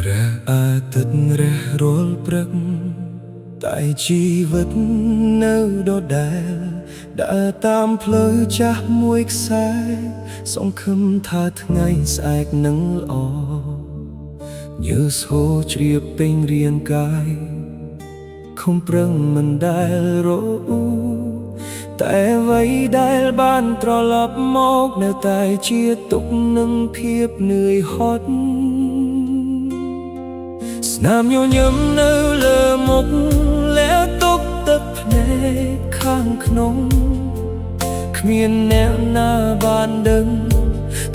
ព្រះអាទិត្យរះរាល់ព្រឹកតែជីវិតនៅដដែលដើរតាមផ្លូវចាស់មួយខ្សែសង្ឃឹមថាថ្ងៃស្អែកនឹងល្អញើសហូរជ្រាបពេញរាងកាយខំប្រឹងមិនដែលរអ៊ូតែអ្វីដែលបានត្រឡប់មកនៅតែជាទុក្ខនិងភាពនឿយហត់ ស្នាមញញឹមនៅលើមុខលាទុកទឹកភ្នែកខាងក្នុងគ្មានអ្នកណាបានដឹង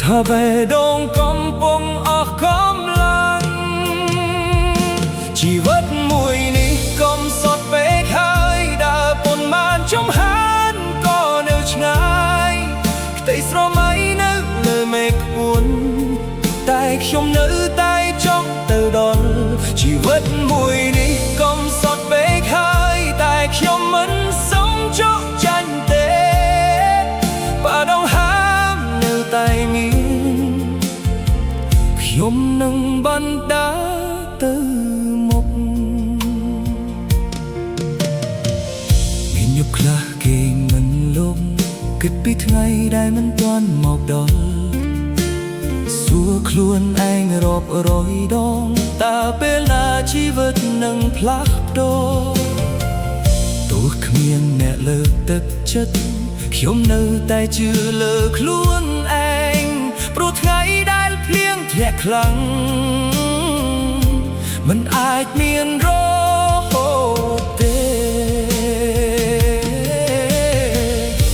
ថាបេះដូងកំពុងអស់កម្លាំងជីវិតមួយនេះកំសត់ពេកហើយដើរប៉ុន្មានចំហានក៏នៅឆ្ងាយក្តីស្រមៃនៅលើមេឃខ្ពួន តែខ្ញុំនៅតែចង់ទៅដល់ជីវិតមួយនេះកំសត់ពេកហើយតែខ្ញុំមិនសុំចុះចាញ់ទេបើដងហាមនៅតែមានខ្ញុំនឹងបន្តដើរទៅមុខមានយប់ខ្លះគេមិនលងគិតពីថ្ងៃដែលមិនទាន់មកដល់ សួរខ្លួនឯងរាប់រយដងតើពេលណាជីវិតនឹងផ្លាស់ប្ដូរទោះគ្មានអ្នកលើកទឹកចិត្តខ្ញុំនៅតែជឿលើខ្លួនឯងព្រោះថ្ងៃដែលភ្លៀងធ្លាក់ខ្លាំងមិនអាចមានរហូតទេ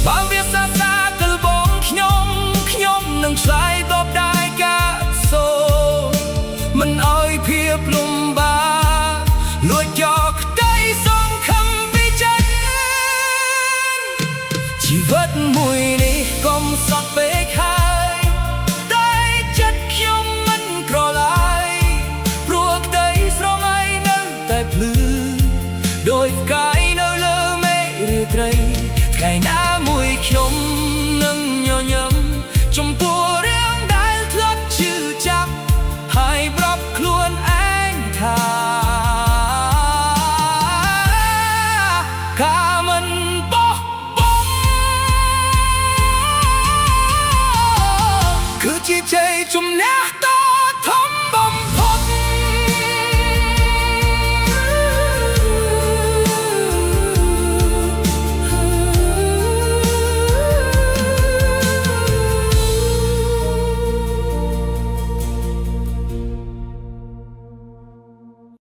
បើវាសាសាកិលបងខ្ញុំខ្ញុំនឹងឆ្លើយតបដែរការសូរមិនអោយភាពលំបាកលួចយកក្តីសង្ឃឹមពីចិត្តជីវិតមួយនេះកំសត់ពេកហើយតែចិត្តខ្ញុំមិនក្រឡើយព្រោះក្តីស្រមៃនៅតែភ្លឺ ដោយផ្កាយនៅលើមេឃរាត្រីថ្ងៃណាមួយខ្ញុំនឹងញញឹមចំពោះរឿងដែលធ្លាប់ឈឺចាប់ហើយប្រាប់ខ្លួនឯងថាការមិនបោះបង់គឺជាជ័យជំនះដ៏ធំ។